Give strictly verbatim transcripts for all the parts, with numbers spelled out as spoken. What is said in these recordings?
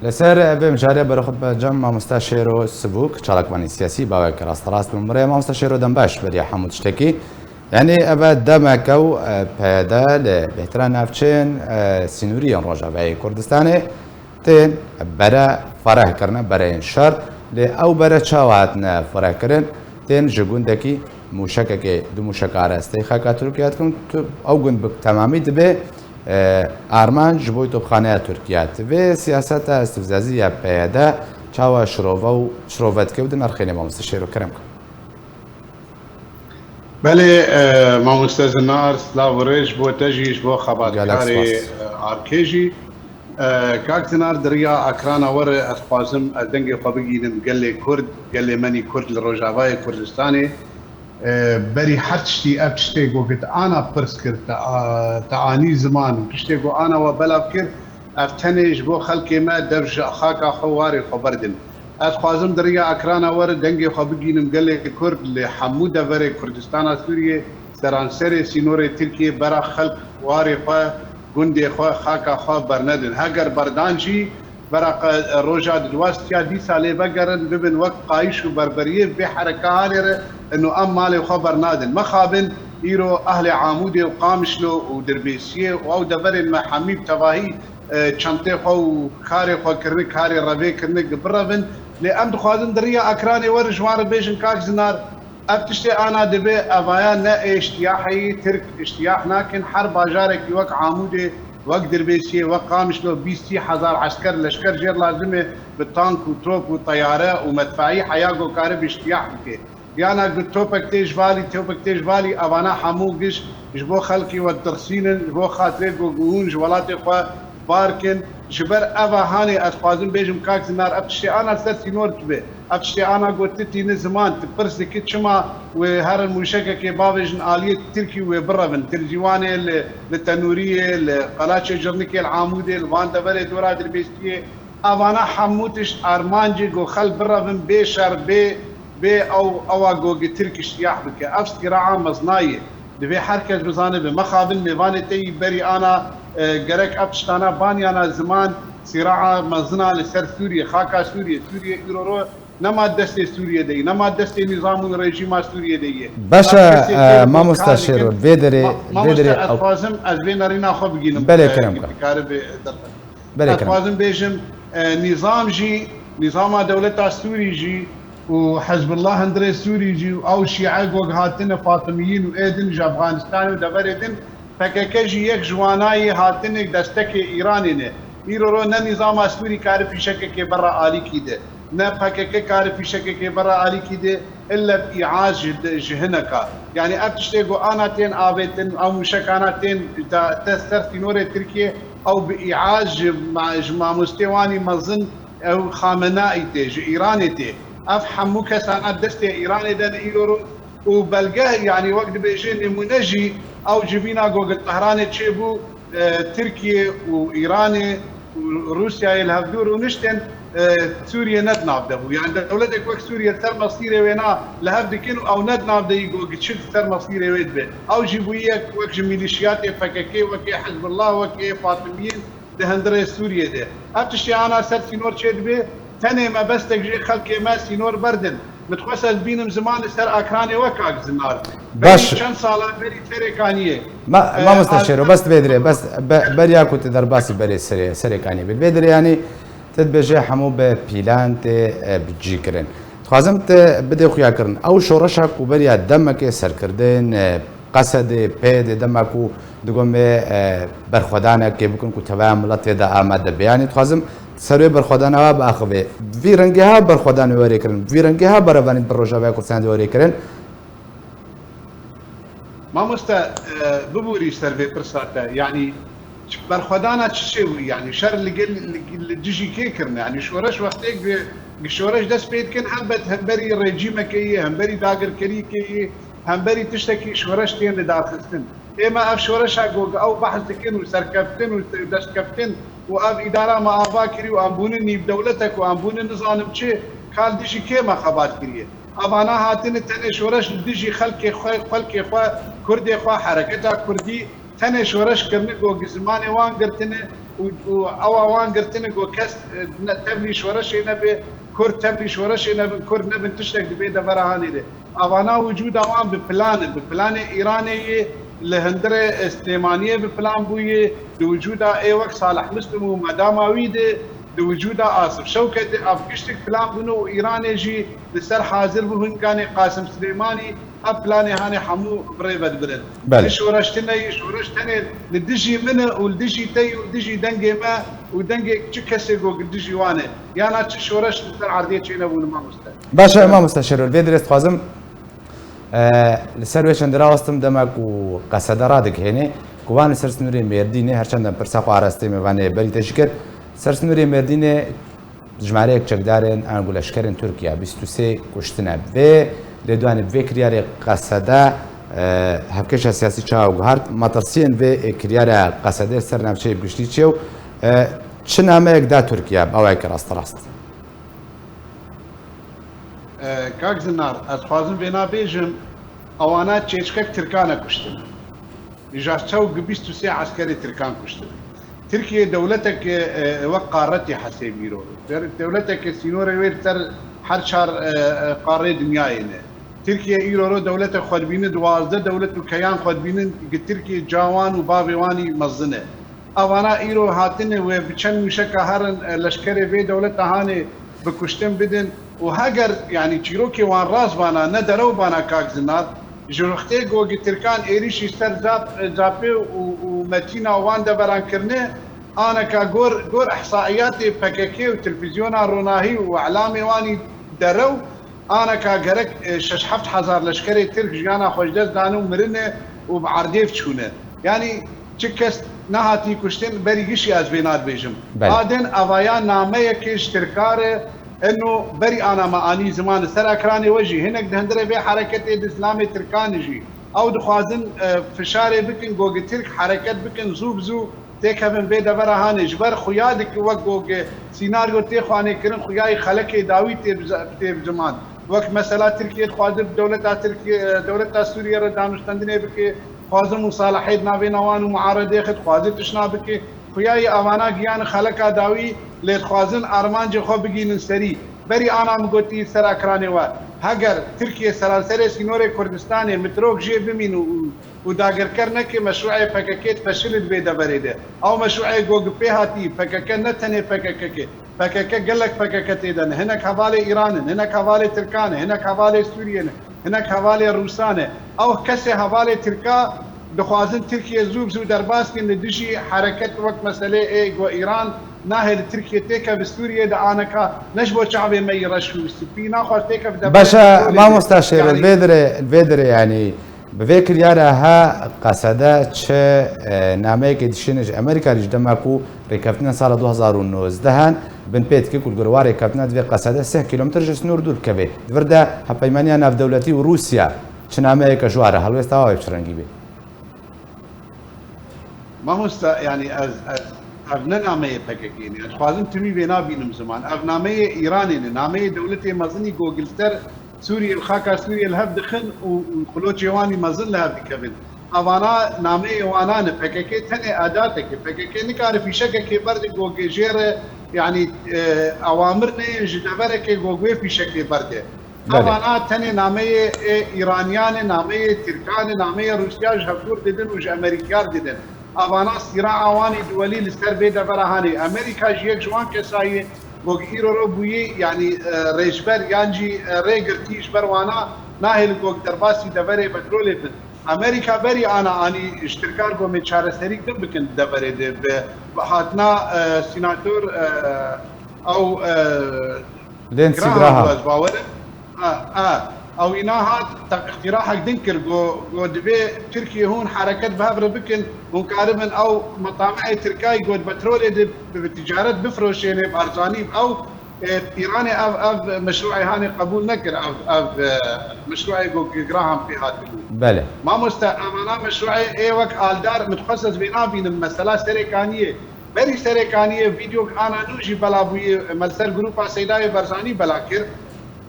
Li ser vê mijarê berê xwe dibem cem mamosta Şêro Sibûk, çalakvanî siyasî, bawek rasterast bûn. Birê mamosta Şêro, dem baş beriya hemû tiştekî. Yanî ev demeke û, e, P Y D li bêhtirî navçeyên, e, sînorî yên Rojavayê Kurdistanê tên bere fereh kirine, bereyên şer. Lê ew bere çawa hatine ferehkirin? Tên ji gundekî mûşekekê, du mûşeka arasteyî xaka Tirkiye dikin. Tu, ew gund bi temamî dibê, e, armanc ji bo topxaneya Tirkiye. Tu vê siyaseta istifzazî ya P Y D çawa şirove û şirove dike û dinirxîne, mamoste Şêro, kerem kir. Belê, e, mamoste Zinar, silav û rêz ji bo te jî, ji bo xebatkarê, e, arkê jî. E, kak Zinar, di riya ekrana we re ez dixwazim ez dengê xwe bigînim gelê Kurd, gelê me nî Kurd li Rojavayê Kurdistanê. E, berî her tiştî ev tiştê ku te ana pirs kir, te, a, te anî ziman û tiştê ku ana we belav kir, ev tenê ji bo xelkê me dev ji xaka xwe warê xwe berdin. Ez dixwazim di riya ekrana we re dengê xwe bigînim gelê Kurd li hemû deverê Kurdistana Sûriyê, seranserê sînorê Tirkiyê, bera xelk warê xwe, gundê xwe, xaka xwe bernedin. Heger berdan jî, bera qe-, roja di duwastiya dîsa lê vegerin, bibin wek qayîş û berberiyê vê herekehanê re, ino em malê xwe bernadin. Mixabin îro ehlê Amûdê û Qamişlo û Dirbêsiyê û ew deverên me hemî bi tevahî, e, çentê xwe û karê xwe kirine, karê revê kirine, birevin. Lê em dixwazin di riya ekranê we re ji wan re bêjin, kak Zinar, ev tiştê ana dibe, evaya ne ê îştiyahê yî, Tirk îştiyah nakin, her bajarekî wek Amûdê, wek Dirbêsiyê, wek Qamişlo, bîst sî hezar esker, leşker jêr lazim e, bi tank û top û teyare û medfeî heya ku karibe îştiyah bike. Yana ku topek tê ji valî, topek tê ji valî, evana hemû giş ji bo xelkê we didirsînin, ji bo xatirê ku hûn ji welatê xwe bar kin. Ji ber eva hanê ez dixwazim bêjim, kak Zinar, ev tiştê ana ser sînor dibe. Ev tiştê ana ku tu tîni ziman, tu pirs dikî çima wê herin mûşekekê bavêjin aliyê Tirkî û wê birevin. Tirzîwanê li, li Tenûriyê, li Qelaçê Cirnikê, li Amûdê, li van deverê dora Dirbêsiyê, evana hemû tişt armancê ku xelk birevin bê şer, bê, bê ew, ewa ku gi Tirk îştiyah bike. Ev sîraa mezina ye. Divê her kes bizanibe. Mexabin mêvanê te yî berî ana, e, gerek ev tiştana baniyana ziman, sîraa mezina li ser Sûriyê, xaka Sûriyê. Sûriyê îro ro nema destê Sûriyê de yî, nema destê nîzam û rejîma Sûriyê de yî. Baş e, Ev kesê e, tê li mamosta Balkanê Şêro, dikin. Vê derê, Ma-, vê mamoste, derê ez ew dixwazim ez vê nerîna xwe bigînim, Belê, e, kerem ki kir. Dikaribe derxe. Belê, Ez kerem. Dixwazim bêjim, e, nîzam jî, nîzama dewleta Sûrî jî û Hizbullah hundirê Sûrî jî û ew şîe gog hatine Fatimiyîn û ê din ji Efxanistanê û deverê din, P K K jî yek ji wanayê hatine destekê Îranê ne. Îro ro ne nîzama Sûrî kare fîşekekê berra alîkî de. Ne P K K kare fîşekekê berra alîkî de, ille bi îaz ji, ji hineka. Yanî ev tiştê ku ana tên avêtin, ew mûşekana tên te, te ser sînorê Tirkiyê, ew bi îaz ji ma-, ji mamostê wanî mezin, ew Xamenaî tê, ji Îranê tê. Ev hemû kesana destê Îranê de ne îro ro û belge, yanî wek dibêje nemûne jî ew civîna ku li Tehranê çêbû, e, Tirkiye û Îranê û Rûsyayê li hev dû rûniştin, e, Sûriye ne di nav de bû. Yani dewletek wek Sûriye li ser mesîrê wê na li hev dikin û ew ne di nav de yî ku giçik li ser mesîrê wê dibe. Ew jî bûyî yek wek ji mîlîşiyatê P K K, wekê Hizbullah, wekê Fatimiyîn di hundirê Sûriyê de. Ev tiştê ana ser sînor çêdibe, tenê mebestek jê xelkê me sînor berdin. Min dixwest ez bînim ziman li ser ekranê we, kak Zinar. Baş. Berî çend sala berî Serêkaniyê. Ma-, E, mamoste a- Şêro, bes vê dirê, bes be-, beriya ku tu derbasî berê Serê-, Serêkaniyê bî. Vê dirê, yanî, tu dibêje hemû bi pîlan tê, e, bi cî kirin. Dixwazim tu bidê xuya kirin. Ew şoreşa ku beriya demekê serkirdin, e, Qesedê, P Y D'ê dema ku digot me, e, berxwedanekê bikin ku teveya miletê de amade be. Yanî dixwazim ser wê berxwedana we biaxivê. Vî rengê ha berxwedanê wê rê kirin, vî rengê ha berevanî bi Rojavaya Kurdistanê de wê rê kirin. Mamoste, e, bibûrî ser vê pirsa te. Yanî berxwedana çi çêbû? Yanî şer li gel, li, li dijî kê kirine? Yanî şoreş wextê gi, gi şoreş dest pê dikin, helbet hemberî rejîmekê yê, hemberî dagirkerîkê yê, hemberî tiştekî şoreş tên lidarxistin. Ême ev şoreşa ku ew behs dikin û serkeftin û destkeftin û ev îdara me ava kirî û em bûne nîvdewletek û em bûne nizanim çi, kal dijî kê me xebat kiriye? Evana hatine tenê şoreş li dijî xelkê xwe, xelkê xwe, kurdê xwe, hereketa kurdî, tenê şoreş kirine ku gi zimanê wan girtine û, û ewa wan girtine ku kes, e, ne, tevlî şoreşê nebe, Kurd tevlî şoreşê nebin, Kurd nebin tiştek di vê devera hanê de. Evana wicûda wan bi plan e, bi planê Îranê yê li hundirê, e, Silêmaniyê bi plan bûye, di wicûda ê wek Salih Muslim û medama wî de, di wicûda Asif Şewket de, ev giştik plan bûne û Îranê jî li ser hazir bû hinganê Qasim Silêmanî, ev planê hanê hemû bi rê ve dibirin. Belê. Ti şoreş tine yî, şoreş tenê li dijî min e û li dijî te yî û li dijî dengê me û dengê çi kesê ku li dijî wan e. Yana çi şoreş li ser erdê çênebûne mamoste. Baş e, mamoste Şêrol, vê dirê dixwazim, e, li ser wê çendira westim dema ku Qesede radigihêne, ku van li ser sinûrê Mêrdînê, her çend em pirsa xwe arastê mêvanê berî te jî kir, ser sinûrê Mêrdînê jimareyek çekdarên ango leşkerên Tirkiye bîst û sê kuştine. Vê lêdwanê bi vê kiryarê Qesede, e, hevkêşa siyasî çawa guhart, metirsiyên vê, e, kiryara Qesede ser navçeyê bi giştî çi ye û, e, çi nameyek da Tirkiye bi awayekî rasterast? E, kak Zinar, ez xwazim vêna bêjim, ewana çêçkek Tirkan e kuştin. Ji çew gi bîst û sê eskerê Tirkan kuştin. Tirkiye dewleteke, e, wek qaretê hesêbîro. Der-, dewleteke sînorê wê li ser her çar, e, e, qarê dinyayê ne. Tirkiye îro ro dewlete xwedibînin, duwazdeh dewlet û keyan xwedibînin, gi Tirkiye cawan û bavê wanî mezin e. Evana îro hatine wê bi çend mûşeka herin, e, leşkerê vê dewleta hanê bi kuştin bidin û heger, yanî çîrokê wan rast bana, ne derew bana kak Zinar, ji rixtê gogî Tirkan êrîşî ser Zap-, Zapê û, û Metîna wan deveran kirine, aneka gor, gor ihsaiyatê P K K û televîzyona Ronahî û elamê wanî derew, aneka gerek, e, şeş heft hezar leşkerê Tirk jiyana xwe ji dest dane û mirine û bi erdêv çûne. Yanî çi kes nehatî kuştin, berî gişî ez vêna dibêjim. Belê. Adin evaya nameyekê ji Tirka re, eno berî ana me anî ziman li ser ekranê we jî, hinek di hundirê vê hereketê di zilamê Tirkan jî. Ew dixwazin, e, fişarê bikin, gogî Tirk hereket bikin, zû bi zû têkevin vê devera hanê. Ji ber xuya dike wek gogî sînaryo tê xwanê kirin, xuyayî xelekê dawî tê bi ze-, tê bi ziman. Wek mesela Tirkiye dixwaze bi dewleta Tirkiye, e, dewleta Sûriye re danûstendinê bike, dixwaze musaleheyê di navêna wan û muaredê xwe dixwaze tişna bike. Xuyayî evana giyan xeleka dawî lê dixwazin armancê xwe bigînin serî. Berî ana min gotî ser ekranê we, heger Tirkiye seranserê sînorê Kurdistanê mitrok jê bimîn û, û, û dagirker neke, meşrûê P K K difeşilî di vê deverê de. Ew meşrûê gogî pê hatî, P K K ne tenê P K K ke, P K K gelek P K K tê de ne. Hinek hevalê Îran in, hinek hevalê Tirkan e, hinek hevalê Sûriye ne, hinek hevalê Rûsan e. Ew kesê hevalê Tirka dixwazin Tirkiye zû bi zû derbas kin, li dijî hereket wek meselê ê go Îran nahê li Tirkiye têkeve, Sûriye de aneka ne ji bo çavê me yî reş û spî naxwaz têkeve deverê Baş e, petrolê de. Mamosta Şêrol, Yanî vê dirê, vê dirê yanî bi vê kiryara ha Qesede çi, e, nameyekê dişîne ji Amerîka re ji dema ku rêkeftinên sala du hazar û nozdeh an bin pê dike ku li gor wa rêkeftina divê Qesede sih kîlometr ji sinûr dûr bikeve. Di vir de hevpeymaniya navdewletî û Rûsya çi nameyeke ji wa re helwêsta wa wê bi çi rengî bê? Mamosta, yanî ez, ez, ev ne nameyê P K K ne. Ez dixwazim timî vê nabînim ziman. Ev nameyê Îranê ne. Nameyê dewletê mezinî gogî li ser Sûriye, li xaka Sûriye li hev dixin û, û xiloçê wanî mezin li hev dikevin. Evana nameyê wana ne. P K K tenê edateke. P K K nikare fîşekekê berde gogê jê re, yanî, e, awamir neyên ji deverekê gog wê fîşekê berde. Belê. Evana tenê nameyê ê Îraniyan e, nameyê Tirkan e, nameyê Rûsya ji hevdûr didin û ji Amerîkya didin. Evana sîraa wan î duwelî li ser vê devera hanê. Amerîka jî yek ji wan kesa ye, gog îro ro bûyî, yanî, e, rêjber yan jî, e, rêgirtî ji ber wana nahêlin gog derbasî deverê petrolê bin. Amerîka berî ana anî ji Tirkan gomê çareserîk din bikin di deverê de bi, bi hatina, e, sînator, e, ew, e, Lindsey Graham, Graham. Ez bawer im. A, a, ew îna hat, te îqtirahek din kir, got, got, divê Tirkiye hûn hereket bi hev re bikin, hûn karibin ew metamihê Tirkayî, got, petrolê de bi, bi ticaret bifroşêne, Barzanî, ew, e, Îranê ev, ev meşrûê hanê qebûl nekir, ev, ev, e, meşrûê, got, Graham pê hatibû. Belê. Mamoste, evana meşrûê ê wek aldar, min dixwest ez vê nabînim, mesela Serêkaniyê. Berî Serêkaniyê vîdeok ana nû jî bela bûyî, me li ser grûpa Seydayê Barzanî bela kir.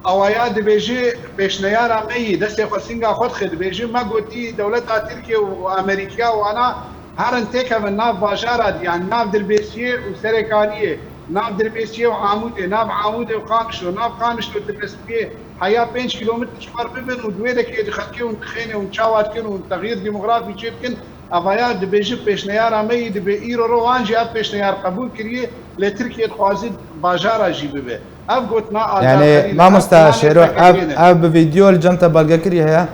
Awaya dibêje, pêşneyara me yî, destê xwe singa xwe dixe, dibêje, me gotî dewleta Tirkiye û Amerîkya wana Herin têkevin nav bajara di, yanî nav Dirbêsiyê û Serêkaniyê, nav Dirbêsiyê û Amûdê, nav Amûdê û Qamişlo, nav Qamişlo Dirbêsiyê, heya pênc kîlometr ji xwe bibin û di wê dekê di xelkê hûn dixêne hûn çawa dikin û texyîr demografî çê dikin. Evaya dibêjin pêşneyara me yî dibe, îro ro wan jî ev pêşneyar qebûl kiriye, lê Tirkiye dixwaze bajara jî bibe. Ev gotina Yanî, Aldaxerî ne, mamosta ev planê Şêro, ev, pekekê ne. Ev bi vîdeo li cem te belgekirî heye?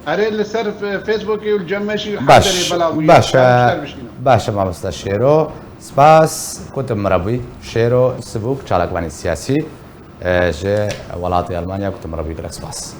Erê, li ser F-, Facebookê û li cem me jî Baş, hemberê belav bûye. Baş e, Em şer bişînin. Baş e, mamosta Şêro. Spas ku tu min re bûyî. Şêro Sibûk, çalakvanê siyasî, e, ji welatê Almanya ku tu min re bûyî, gelek spas.